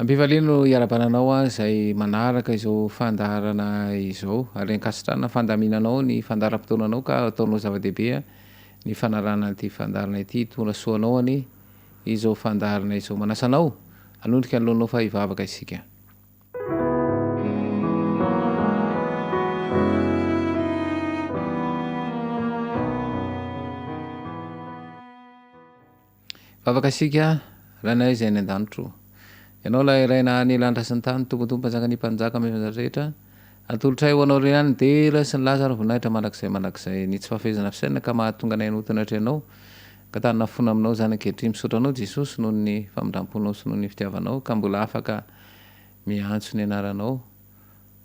Ampifaliana no hiarahabana anao aho izay manaraka izao fandaharana izao ary ankasitrahana ny fandaminanao ny fandaharam-potoananao ka ataonao zava-dehibe ny fanarahana an'ity fandaharana ity. Hitondra soa anao anie izao fandaharana izao. Manasa anao hanondrika ny lohanao fa hivavaka isika. Vavaka isika, Rainay izay any an-danitro. Ianao ilay Ray nahary ny lanitra sy ny tany, Tompo Tompo Mpanjakan'ny mpanjaka amin'ny zavatra rehetra. Atolotray ho Anao irery ihany ny dera sy ny laza ary ny voninahitra mandrakizay mandrakizay. Ny tsy fahafehezana fisainana ka mahatonga anay hanota ny atrehinao, ka tanana fona aminao izany ankehitriny. Misaotra Anao Jesosy noho ny famindram-ponao sy noho ny fitiavanao ka mbola afaka miantso ny anaranao.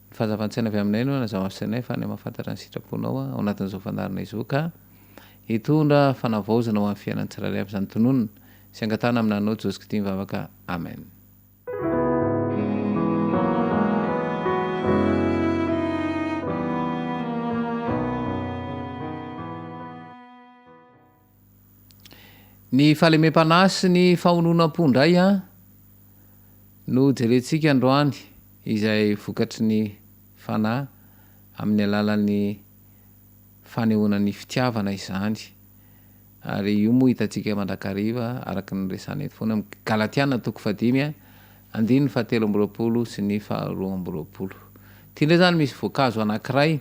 Ny fahazavan-tsaina avy aminay no hanazava ny fisainay fa ny mahafantatra ny sitraponao ao anatin'izao fandaharana izao ka hitondra fanavaozana ho an'ny fiainan'ny tsirairay avy izany tononina sy angatahana aminanao Josy Kity mivavaka Amen. Ny fahalemem-panahy sy ny fahononam-po indray an no jerentsika androany izay vokatry ny fanahy amin'ny alalan'ny fanehoana ny fitiavana izany. Ary io moa hitantsika mandrakariva araka ny resahana eto foana amin'ny Galatiana toko fahadimy andininy fahatelo amby roapolo sy ny faharoa amby roapolo. Ity indray izany misy voankazo anankiray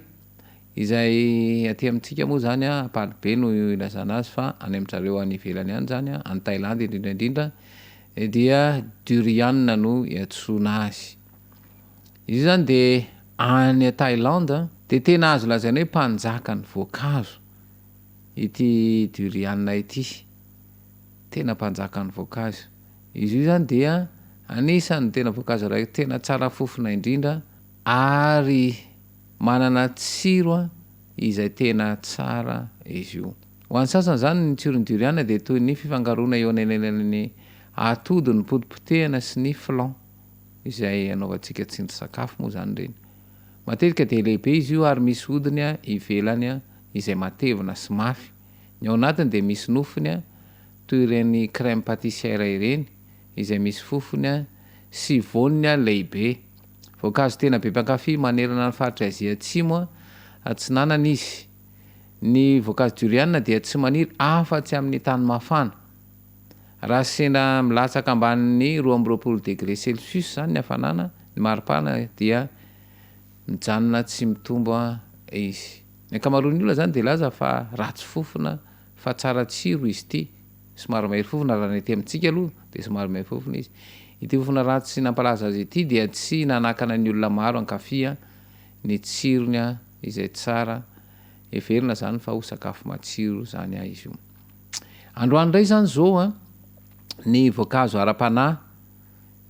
Izay aty amintsika moa izany an, ampalibe no ilazana azy fa any amin-dry zareo any ivelany any izany an, any Thaïlande indrindra indrindra dia durian no iantsoana azy. Izy io izany dia any Thaïlande dia tena azo lazaina hoe mpanjakan'ny voankazo ity durian ity, tena mpanjakan'ny voankazo. Izy io izany dia anisan'ny tena voankazo iray tena tsara fofona indrindra ary Manana tsiro izay tena tsara izy io. Ho an'ny sasany izany, ny tsiron'ny durian dia toy ny fifangaroana eo anelanelan'ny atody nopotipotehina sy ny flan, izay anaovantsika tsindrin-tsakafo moa izany ireny. Matetika dia lehibe izy io ary misy hodiny ivelany izay matevina sy mafy. Ny ao anatiny dia misy nofony toy ireny crème pâtissière ireny, izay misy fofony sy voany lehibe. Voankazo tena be mpankafy manerana ny faritr'i Azia Atsimo Atsinanana izy. Ny voankazo durian dia tsy maniry afa-tsy amin'ny tany mafana. Raha sendra milatsaka ambanin'ny 22 degre celsius izany ny hafanana, ny maripana dia mijanona tsy mitombo izy. Ny ankamaroan'ny olona izany dia hilaza fa ratsy fofona fa tsara tsiro izy ity. Somary mahery fofona raha ny aty amintsika aloha dia somary mahery fofona izy. Ity fofona ratsy nampalaza azy ity dia tsy nanakana ny olona maro hankafy ny tsirony izay tsara heverina izany fa ho sakafo matsiro izany izy io. Androany indray izany izao ny voankazo ara-panahy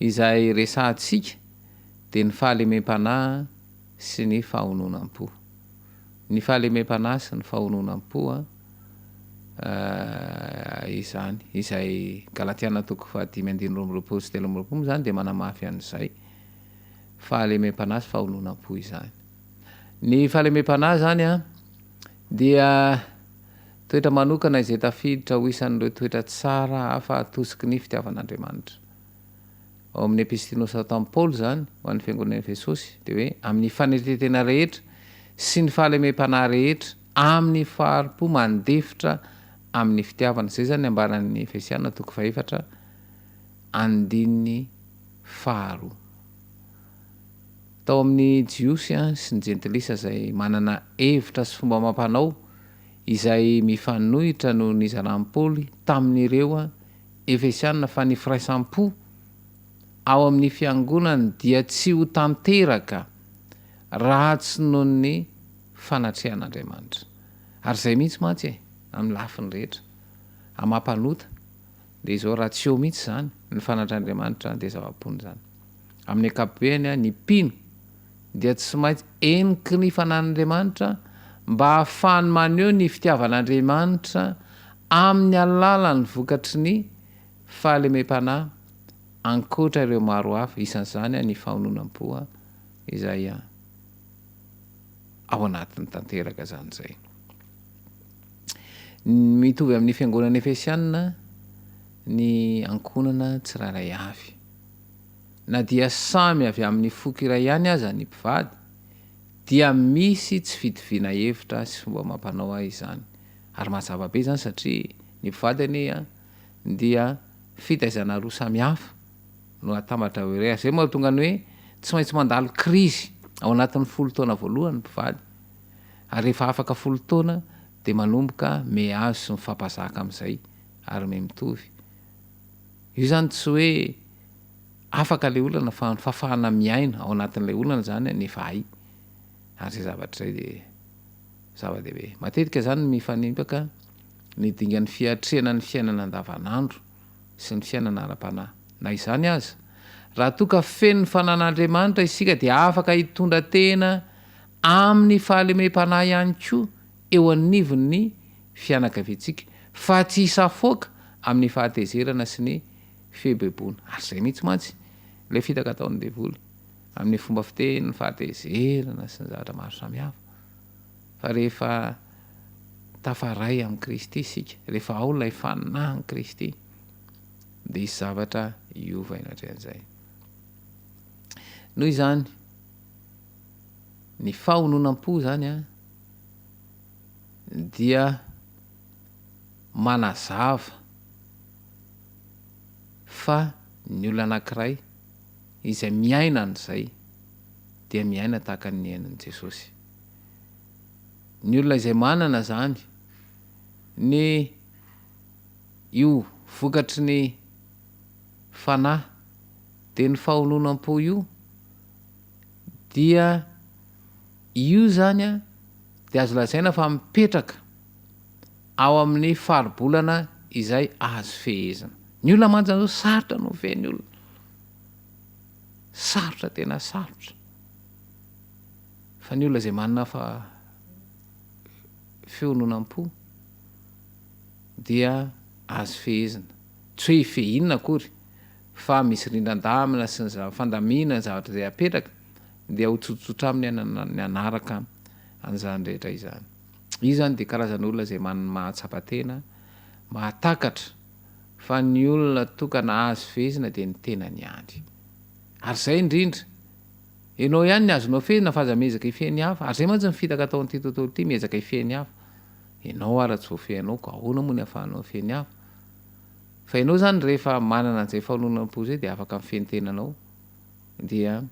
izay resahantsika dia ny fahalemem-panahy sy ny fahononam-po. Ny fahalemem-panahy sy ny fahononam-po izany. Izay Galatiana toko fahadimy andininy 22 sy 23 moa izany dia manamafy an'izay fahalemem-panahy sy fahononam-po izany. Ny fahalemem-panahy izany an, dia toetra manokana izay tafiditra ho isan'ireo toetra tsara hafa atosiky ny fitiavan'Andriamanitra. Ao amin'ny epistily nosoratan'i Paoly izany ho an'ny fiangonana Efesosy dia hoe amin'ny fanetren-tena rehetra sy ny fahalemem-panahy rehetra, amin'ny fahari-po mandefitra amin'ny fitiavana. Izay izany ny ambaran'ny Efesiana toko fahefatra andininy faharoa. Tao amin'ny Jiosy sy ny Jentilisa izay manana hevitra sy fomba amam-panao izay mifanohitra no nizaran'i Paoly tamin'ireo Efesiana fa ny firaisam-po ao amin'ny fiangonany dia tsy ho tanteraka raha tsy noho ny fanatrehan'Andriamanitra. Ary izay mihitsy mantsy e, amin'ny lafiny rehetra. Amin'ny maha mpanota, dia izao raha tsy eo mihitsy izany ny fanatrehan'Andriamanitra dia zava-poana izany. Amin'ny ankapobeny, ny mpino dia tsy maintsy heniky ny fanan'Andriamanitra mba hahafahany maneho ny fitiavan'Andriamanitra amin'ny alalan'ny vokatry ny fahalemem-panahy ankoatra ireo maro hafa, isan'izany ny fahononam-po izay ao anatiny tanteraka izany izay. Mitovy amin'ny fiangonana Efesiana ny ankohonana tsirairay avy. Na dia samy avy amin'ny foko iray ihany aza ny mpivady, dia misy tsy fitoviana hevitra sy fomba amam-panao izany. Ary mazava be izany satria ny mpivady anie dia fitaizana roa samy hafa no atambatra ho iray. Ary izay no mahatonga ny hoe tsy maintsy mandalo krizy ao anatin'ny folo taona voalohany ny mpivady. Ary rehefa afaka folo taona dia manomboka mihazo sy mifampazaka amin'izay ary miha-mitovy. Io izany tsy hoe afaka ilay olana fa ny fahafahana miaina ao anatin'ilay olana izany no efa hay. Ary izay zavatra izay dia zava-dehibe. Matetika izany mifanimpaka ny dingan'ny fiatrehana ny fiainana andavanandro sy ny fiainana ara-panahy. Na izany aza, raha toa ka feno ny fanan'Andriamanitra isika dia afaka hitondra tena amin'ny fahalemem-panahy ihany koa eo anivon'ny fianakaviantsika, fa tsy hisafoaka amin'ny fahatezerana sy ny fieboeboana. Ary izay mihitsy mantsy ilay fitaka ataon'ny devoly, amin'ny fomba fiteny, ny fahatezerana sy ny zavatra maro samihafa. Fa rehefa tafaray amin'i Kristy isika, rehefa ao ilay fanahin'i Kristy, dia hisy zavatra hiova eny anatrehan'izay. Noho izany, ny fahononam-po izany an, dia manazava fa ny olona anankiray izay miaina an'izay dia miaina tahaka ny niainan'i Jesosy. Ny olona izay manana izany, ny io vokatry ny fanahy dia ny fahononam-po io dia io izany dia azo lazaina fa mipetraka ao amin'ny faribolana izay azo fehezina. Ny olona mantsy zao sarotra no mifehy ny olona. Sarotra tena sarotra. Fa ny olona izay manana fa fiononam-po dia azo fehezina. Tsy hoe hifehy inona akory fa misy rindran-damina sy ny fandaminana ny zavatra izay apetraka dia ho tsotsotra aminy ny hanaraka an'izany rehetra izany. Io izany dia karazan'olona izay mahatsapa tena, mahatakatra fa ny olona tokana azo fehezina dia ny tenany ihany. Ary izay indrindra, ianao ihany ny azonao fehezina fa aza miezaka hifehy ny hafa. Ary izay mantsy ny fitaka atao amin'ity tontolo ity, miezaka hifehy ny hafa. Ianao ara tsy voafehinao ka ahoana moa ny ahafahanao mifehy ny hafa? Fa ianao izany rehefa manana an'izay fahononam-po izay dia afaka mifehy ny tenanao dia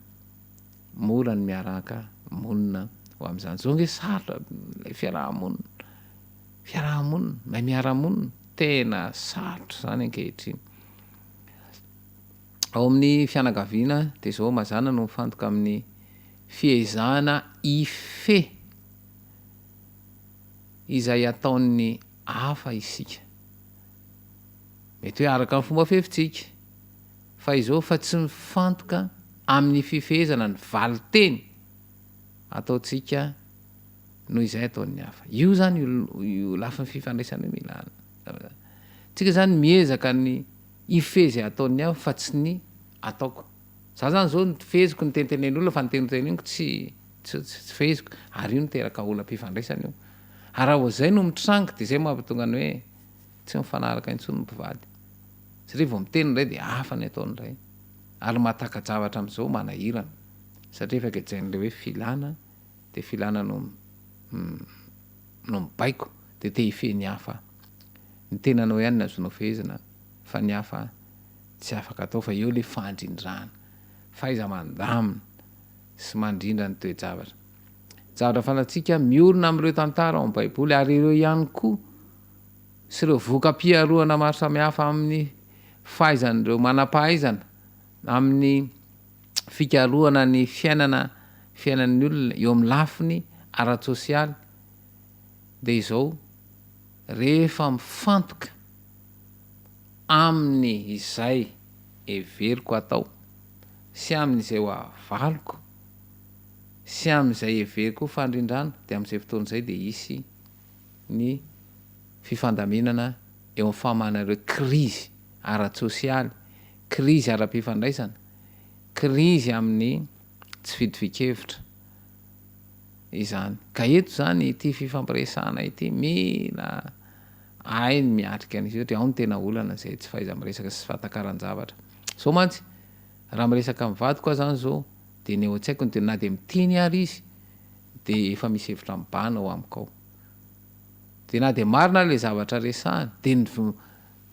mora ny miaraka monina ho amin'izany. Zao nge sarotra ilay fiaraha-monina, fiaraha-monina, mahay miara-monina, tena sarotra izany ankehitriny. Ao amin'ny fianakaviana dia izao mazàna no mifantoka amin'ny fiezahana hifehy izay ataon'ny hafa isika. Mety hoe araka ny fomba fihevitsika. Fa izao fa tsy mifantoka amin'ny fifehezana ny valinteny ataontsika noho izay ataon'ny hafa. Io izany io lafiny fifandraisana io mila Tsika izany miezaka ny hifehy izay ataon'ny hafa fa tsy ny ataoko. Za zany zao feheziko ny tenitenen'olona fa ny teniteneniko tsy tsy tsy feheziko ary io miteraka olam-pifandraisana io. Ary raha vao izay no mitranga dia izay mahatonga ny hoe tsy mifanaraka intsony ny mpivady. Satria vao miteny indray dia hafa ny ataony indray. Ary mahataka-javatra amin'izao manahirana. Satria efa gejain'ilay hoe filana dia filana no no mibaiko dia te hifehy ny hafa. Ny tenanao ihany no azonao fehezina fa ny hafa tsy afaka atao fa eo ilay fandrindrana. Fahaiza-mandamina sy mandrindra ny toe-javatra. Zavatra fantatsika miorina amin'ireo tantara ao amin'ny Baiboly ary ireo ihany koa sy ireo voka-piharoana maro samihafa amin'ny fahaizan'ireo manam-pahaizana amin'ny fikarohana ny fiainana fiainan'ny olona eo amin'ny lafiny ara-tsosialy dia izao, rehefa mifantoka amin'ny izay heveriko atao sy amin'izay ho avaliko sy amin'izay heveriko ho fandrindrana dia amin'izay fotoana izay dia hisy ny fifandaminana eo amin'ny famahana ireo krizy ara-tsosialy, krizy ara-pifandraisana, krizy amin'ny tsy fitovian-kevitra izany. Ka eto izany ity fifampiresahana ity, mila hay ny miatrika an'izy io satria ao no tena olana izay tsy fahaiza-miresaka sy tsy fahatakaran-javatra. Izao mantsy, Raha miresaka amin'ny vadiko aho zany zao dia ny ao an-tsaiko dia na dia miteny ary izy dia efa misy hevitra mibahana ao amiko ao. Dia na dia marina ary ilay zavatra resahany dia ny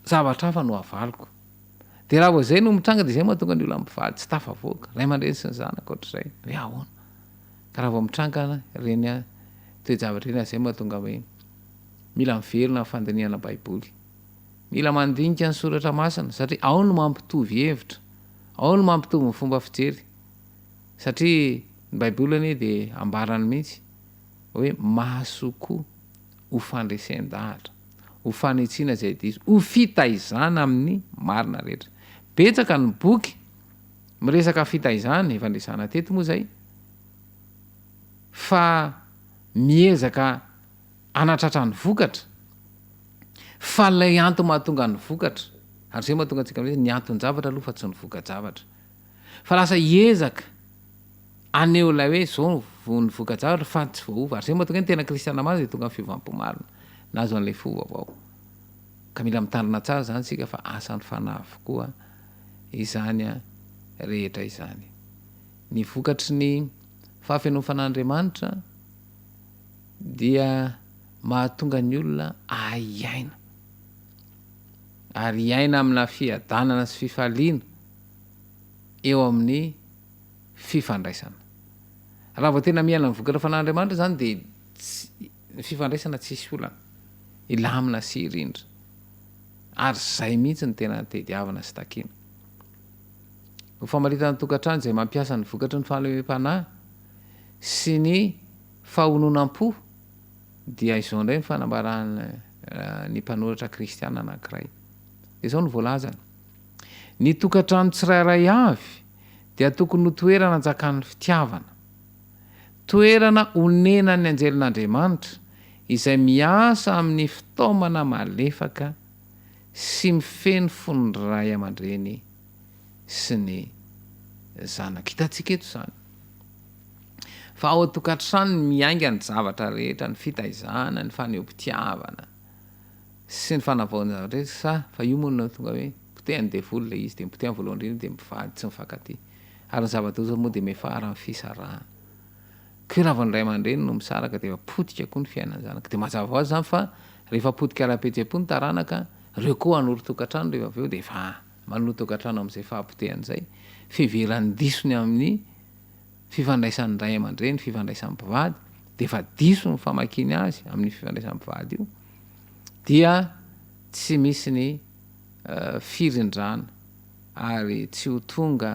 zavatra hafa no avaliko. Dia raha vao izay no mitranga dia izay mahatonga ny olona mivady tsy tafavoaka, ray aman-dreny sy ny zanaka ohatr'izay, hoe ahoana? Ka raha vao mitranga ireny toe-javatra ireny izay mahatonga hoe mila miverina amin'ny fandinihana baiboly. Mila mandinika ny soratra masina satria ao no mampitovy hevitra, ao no mampitovy ny fomba fijery. Satria ny baiboly anie dia ambarany mihitsy hoe mahasoa koa ho fandresen-dahatra, ho fanitsiana izay diso, ho fitaizana amin'ny marina rehetra. Betsaka ny boky miresaka fitaizana, efa niresahana teto moa izay, fa miezaka hanatratra ny vokatra, fa ilay antony mahatonga ny vokatra, ary izay mahatonga antsika miresaka, ny anton-javatra aloha fa tsy ny voka-javatra. Fa lasa hiezaka haneho ilay hoe izao ny voka-javatra fa tsy voaova. Ary izay mahatonga hoe ny tena kristiana marina dia tonga amin'ny fiovam-po marina, nahazo an'ilay fo vaovao. Ka mila mitandrina tsara izany isika fa asan'ny fanahy avokoa izany rehetra izany. Ny vokatry ny fahafenoan'ny fanahin'Andriamanitra dia mahatonga ny olona hahay hiaina. Ary hiaina amina fiadanana sy fifaliana eo amin'ny fifandraisana. Raha vao tena miaina ny vokatra fanahin'Andriamanitra izany dia tsy, ny fifandraisana tsy hisy olana, hilamina sy hirindra. Ary izay mihitsy no tena tediavina sy takiana. Ho famaritana ny tokantrano izay mampiasa ny vokatry ny fahalemem-panahy sy ny fahononam-po dia izao indray ny fanambaran'ny ny mpanoratra kristiana anankiray. Izao no voalazany, Ny tokantrano tsirairay avy dia tokony ho toerana anjakan'ny fitiavana, toerana onenan'ny anjelin'Andriamanitra izay miasa amin'ny fitaomana malefaka sy mifehy ny fon'ny ray aman-dreny sy ny zanaka. Hitantsika eto izany fa ao an-tokantrano no miainga ny zavatra rehetra, ny fitaizana, ny fanehoam-pitiavana. sy ny fanavaozana zavatra rehetra sa fa io moa no nahatonga hoe potehan'ny devoly ilay izy dia nipotehany voalohany indrindra dia mivady tsy mifankatia ary ny zava-doza moa dia miafara amin'ny fisarahana koa raha vao ny ray aman-dreny no misaraka dia efa potika koa ny fiainan'ny zanaka dia mazava ho azy izany fa rehefa potika ara-pihetseham-po ny taranaka ireo koa hanorin-tokantrano rehefa avy eo dia efa manorin-tokantrano amin'izay fahapotehana izay fiheveran-diso ny amin'ny fifandraisan'ny ray aman-dreny, fifandraisan'ny mpivady, dia efa diso ny famakiany azy amin'ny fifandraisan'ny mpivady io, dia tsy misy ny firindrana ary tsy ho tonga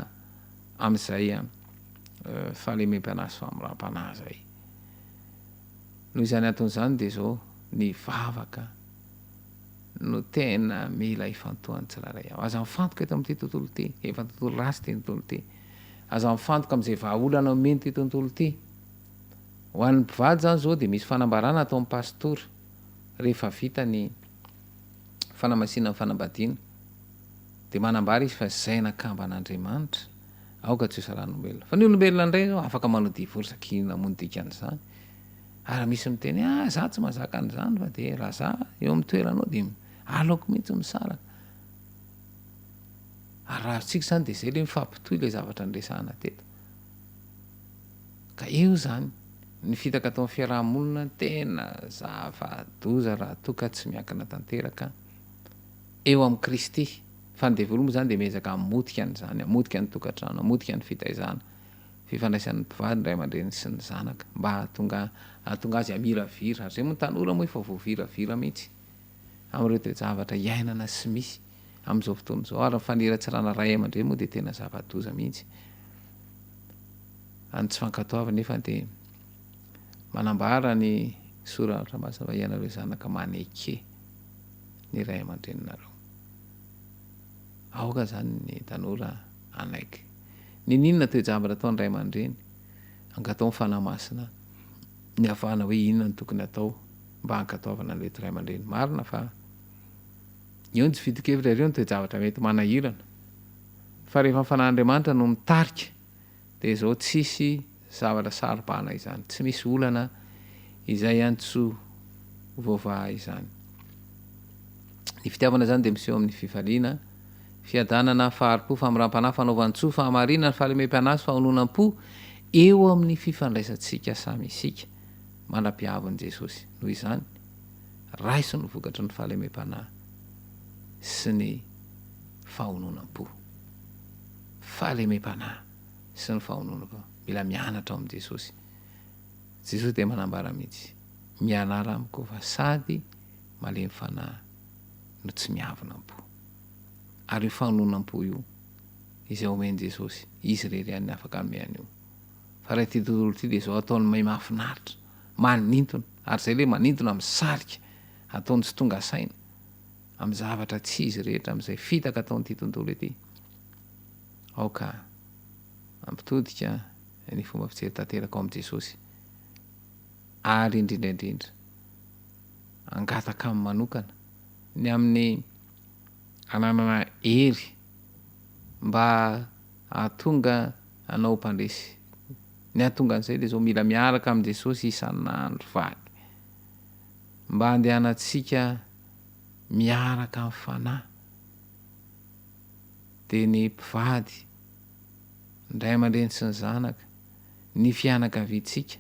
amin'izay fahalemem-panahy sy famoram-panahy izay. Noho izany antony izany dia izao ny vavaka no tena mila ifantohan'ny tsirairay avy. Aza mifantoka eto amin'ity tontolo ity, efa tontolo ratsy ity tontolo ity. Aza mifantoka amin'izay vahaolana omen'ity tontolo ity. Ho an'ny mpivady izany izao dia misy fanambarana ataon'ny pastora rehefa vita ny fanamasinana ny fanambadiana. Dia manambara izy fa izay nakamban'Andriamanitra aoka tsy ho saran'olombelona. Fa ny olombelona indray izao afaka manao divorce, inona moa ny dikan'izany? Ary misy miteny hoe ah za tsy mahazaka an'izany fa dia raha za eo amin'ny toeranao dia aleoko mihitsy misaraka. Ary raha azontsika izany dia izay ilay mifampitohy ilay zavatra niresahana teto. Ka eo izany ny fitaka ataon'ny fiaraha-monina tena zava-doza raha toa ka tsy miankina tanteraka eo amin'i Kristy. Fa ny devoly moa izany dia miezaka hamotika an'izany, hamotika ny tokantrano, hamotika ny fitaizana, fifandraisan'ny mpivady, ny ray aman-dreny sy ny zanaka mba hahatonga hahatonga azy hamiravira. Ary izay moa ny tanora moa efa voaviravira mihitsy amin'ireo toe-javatra iainana sy misy amin'izao fotoana izao. Ary ny faniratsirana ray aman-dreny moa dia tena zava-doza mihitsy. Any tsy fankatoavana nefa dia manambara ny soratra masina fa ianareo zanaka maneke ny ray aman-dreninareo. Aoka izany ny tanora hanaiky. Niniana toe-javatra ataon'ny ray aman-dreny, angataho ny Fanahy Masina ny hahafahana hoe inona no tokony hatao mba hankatoavana an'ireto ray aman-dreny. Marina fa eo ny tsy fitokian-kevitra ary eo ny toe-javatra mety manahirana. Fa rehefa ny Fanahin'Andriamanitra no mitarika dia izao tsisy zavatra saro-bahana izany, tsy misy olana izay antso voavaha izany. Ny fitiavana izany dia miseho amin'ny fifaliana. Fiadanana, fahari-po, famoram-panahy, fanaovan-tsoa, fahamarinana, fahalemem-panahy sy fahononam-po eo amin'ny fifandraisantsika samy isika mandra-pihavin'i Jesosy. Noho izany, raiso ny vokatry ny fahalemem-panahy sy ny fahononam-po. Fahalemem-panahy sy ny fahononam-po. Mila mianatra ao amin'i Jesosy. Jesosy dia manambara mihitsy, Mianara amiko fa sady malemy fanahy no tsy miavona am-po. Ary io fahononam-po io, izay omen'i Jesosy, Izy irery ihany no afaka hanome an'io. Fa raha ity tontolo ity dia izao ataony may mahafinaritra, manintona, ary izay ilay manintona misarika, ataony tsy tonga saina amin'ny zavatra tsy izy rehetra, amin'izay fitaka ataon'ity tontolo ity. Aoka hampitodika ny fomba fijery tanteraka ao amin'i Jesosy, ary indrindra indrindra, hangataka aminy manokana ny amin'ny hananana hery mba hahatonga anao ho mpandresy. Ny hahatonga an'izay dia izao, mila miaraka amin'i Jesosy isan'andro vaky mba handehanantsika miaraka amin'ny Fanahy, dia ny mpivady, ny ray aman-dreny sy ny zanaka, ny fianakaviantsika,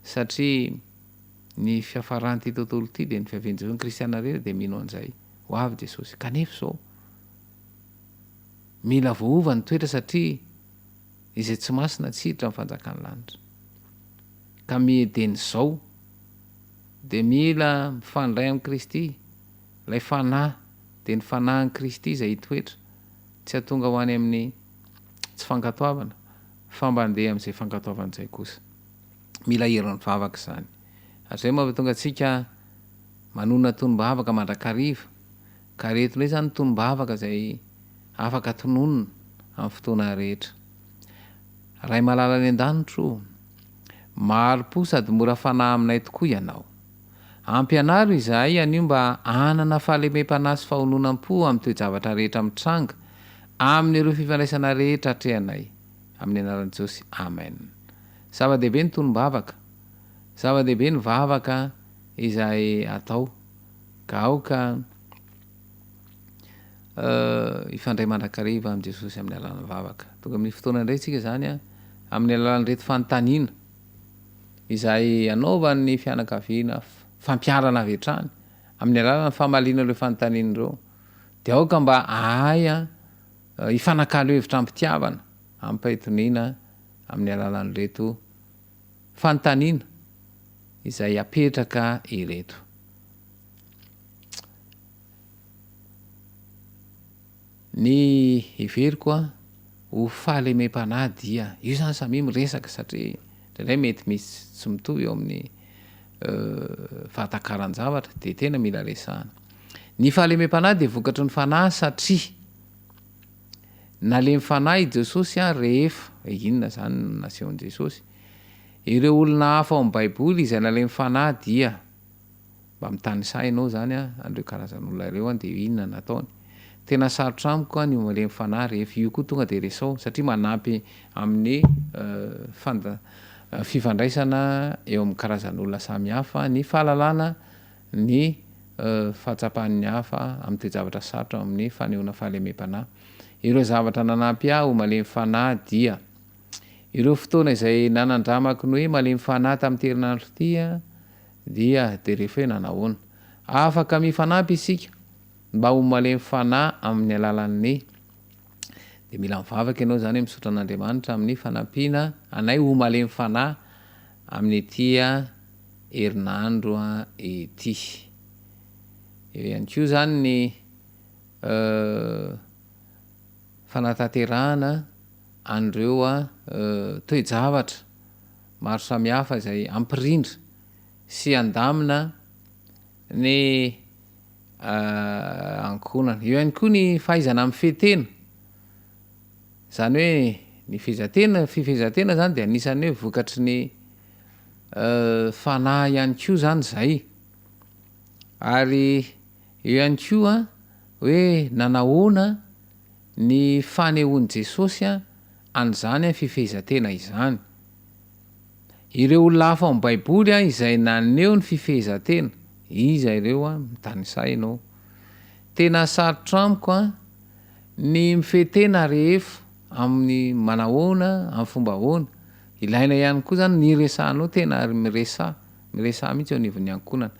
satria Ny fiafaran'ity tontolo ity dia ny fiavian'i Jesosy. Ny kristiana rehetra dia mino an'izay. Ho avy Jesosy. Kanefa izao, mila voaova ny toetra satria izay tsy masina tsy hiditra amin'ny fanjakan'ny lanitra. Ka miedeny izao dia mila mifandray amin'i Kristy, ilay Fanahy, dia ny Fanahin'i Kristy izay hitoetra, tsy hahatonga ho any amin'ny tsy fankatoavana, fa mba handeha amin'izay fankatoavana izay kosa. Mila herin'ny vavaka izany. Ary izay mahatonga antsika manonona tonom-bavaka mandrakariva. Ka ireto indray izany tonom-bavaka izay afaka tononina amin'ny fotoana rehetra. Ray malala any an-danitra o, mahari-po sady mora fanahy aminay tokoa Ianao. Ampianaro izahay anio mba hanana fahalemem-panahy sy fahononam-po amin'ny toe-javatra rehetra mitranga, amin'ireo fifandraisana rehetra atrehanay. Amin'ny anaran'i Jesosy, amen. Zava-dehibe ny tonom-bavaka. Zava-dehibe ny vavaka izay atao. Ka aoka hifandray mandrakariva amin'i Jesosy amin'ny alalan'ny vavaka. Tonga amin'ny fotoana indray isika izany amin'ny alalan'ireto fanontaniana izay anaovan'ny fianakaviana fampiharana avy hatrany amin'ny alalan'ny famaliana ireo fanontaniana ireo. Dia aoka mba hahay hifanakalo hevitra am-pitiavana, amim-pahitoniana amin'ny alalan'ireto fanontaniana izay apetraka ireto. Ny heveriko ho fahalemem-panahy dia, io izany samia miresaka satria indraindray mety misy tsy mitovy eo amin'ny fahatakaran-javatra dia tena mila resahana. Ny fahalemem-panahy dia vokatry ny fanahy satria Nalemy fanahy i Jesosy rehefa, inona izany no nasehon'i Jesosy? Ireo olona hafa ao amin'ny Baiboly izay nalemy fanahy dia, mba mitanisà ianao izany an'ireo karazan'olona ireo dia inona no nataony? Tena sarotra amiko ny ho malemy fanahy rehefa, io koa tonga dia resaho satria manampy amin'ny fand- fifandraisana eo amin'ny karazan'olona samihafa ny fahalalana ny fahatsapan'ny hafa amin'ny toe-javatra sarotra ao amin'ny fanehoana fahalemem-panahy. Ireo zavatra nanampy ahy ho malemy fanahy dia, Ireo fotoana izay nanandramako ny hoe malemy fanahy tamin'ity herinandro ity dia dia rehefa hoe nanahoana. Afaka mifanampy isika mba ho malemy fanahy amin'ny alalan'ny Dia mila mivavaka ianao izany hoe misaotra an'Andriamanitra amin'ny fanampiana anay ho malemy fanahy amin'ity herinandro ity. Eo ihany koa izany ny fanatanterahana an'ireo toe-javatra maro samihafa izay hampirindra sy handamina ny ankohonana. Eo ihany koa ny fahaizana mifehy tena. Izany hoe ny fehezantena, fifehezantena izany dia anisan'ny hoe vokatry ny fanahy ihany koa izany izay. Ary eo ihany koa hoe nanahoana ny fanehoan'i Jesosy an'izany fifehezantena izany. Ireo olona hafa ao amin'ny Baiboly izay naneho ny fifehezantena, iza ireo? Mitanisà ianao. Tena sarotra amiko. Ny mifehy tena rehefa amin'ny manahoana, amin'ny fomba ahoana. Ilaina ihany koa izany ny hiresahanao tena ary miresaha, miresaha mihitsy eo anivon'ny ankohonana.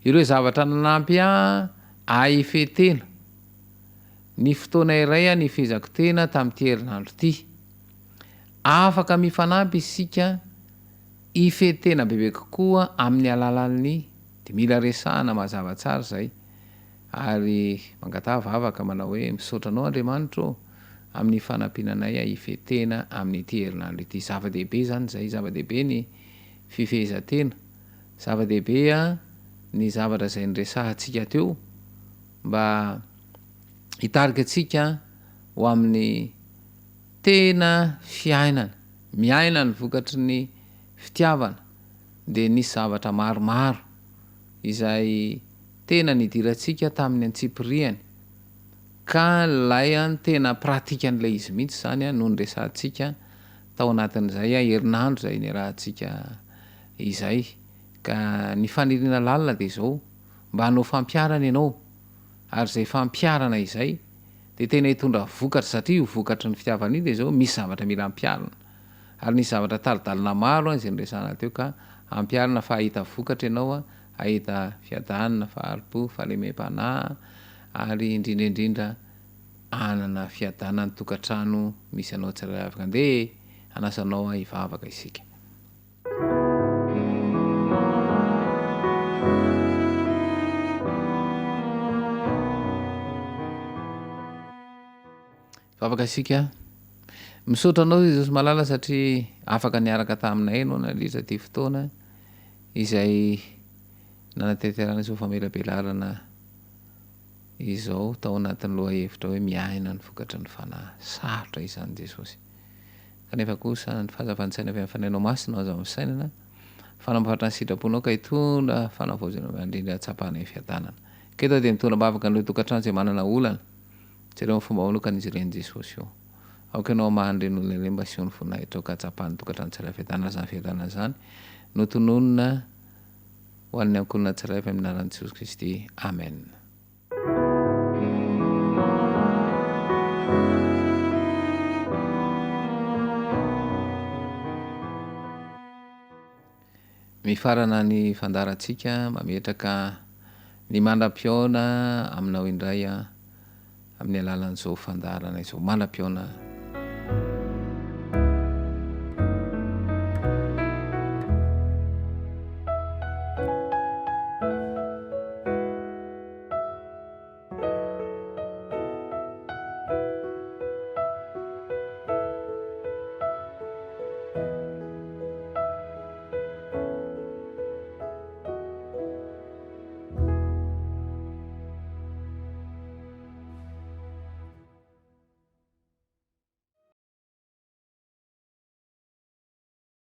Ireo zavatra nanampy ahy ahy hifehy tena, ny fotoana iray aho nifehezako tena tamin'ity herinandro ity. Afaka mifanampy isika hifehy tena bebe kokoa amin'ny alalan'ny, dia mila resahana mazava tsara izay. Ary mangataha vavaka manao hoe, Misaotra Anao Andriamanitra ô, amin'ny fanampiana anay hifehy tena amin'ity herinandro ity. Zava-dehibe izany izay, zava-dehibe ny fifehezan-tena, zava-dehibe ny zavatra izay niresahantsika teo mba hitarika antsika ho amin'ny tena fiainana. Miaina ny vokatry ny fitiavana dia nisy zavatra maromaro izay tena nidirantsika tamin'ny antsipiriany ka ilay an tena pratique an'ilay izy mihitsy izany an no niresahantsika tao anatin'izay herinandro izay niarahantsika izay ka ny faniriana lalina dia izao mba hanao fampiharana ianao ary izay fampiharana izay dia tena hitondra vokatra satria io vokatry ny fitiavana io dia izao misy zavatra mila ampiharina ary nisy zavatra tari-dalana maro an izay niresahana teo ka ampiharina fa hahita vokatra ianao an hahita fiadanana, fahari-po, fahalemem-panahy ary indrindra indrindra hanana fiadanana ny tokantrano misy anao tsirairay avy. Andeha e! Hanasa anao aho hivavaka isika. Vavaka isika. Misaotra anao Jesosy malala satria afaka niaraka taminay ianao nandritra ity fotoana izay nanatanterahana izao famelabelarana izao tao anatin'ny lohahevitra hoe miaina ny vokatry ny fanahy. Sarotra izany Jesosy. Kanefa kosa ny fahazavan-tsaina avy amin'ny Fanahinao Masina no azo amin'ny fisainana, fanamboatra ny sitraponao ka hitondra fanavaozana indrindra hahatsapanay fiadanana. Ka eto aho dia mitondra am-bavaka an'ireo tokantrano izay manana olana. Jereo amin'ny fomba manokana izy ireny Jesosy o. Aoka ianao hamaha an'ireny olona ireny mba aseho ny voninahitrao ka hahatsapan'ny tokantrano tsirairay fiadanana izany fiadanana izany no tononina ho an'ny ankohonana tsirairay avy amin'ny anaran'i Jesosy Kristy. Amen. Mifarana ny fandaharantsika, mametraka ny mandra-pihaona aminao indray aho amin'ny alalan'izao fandaharana izao. Mandra-pihaona.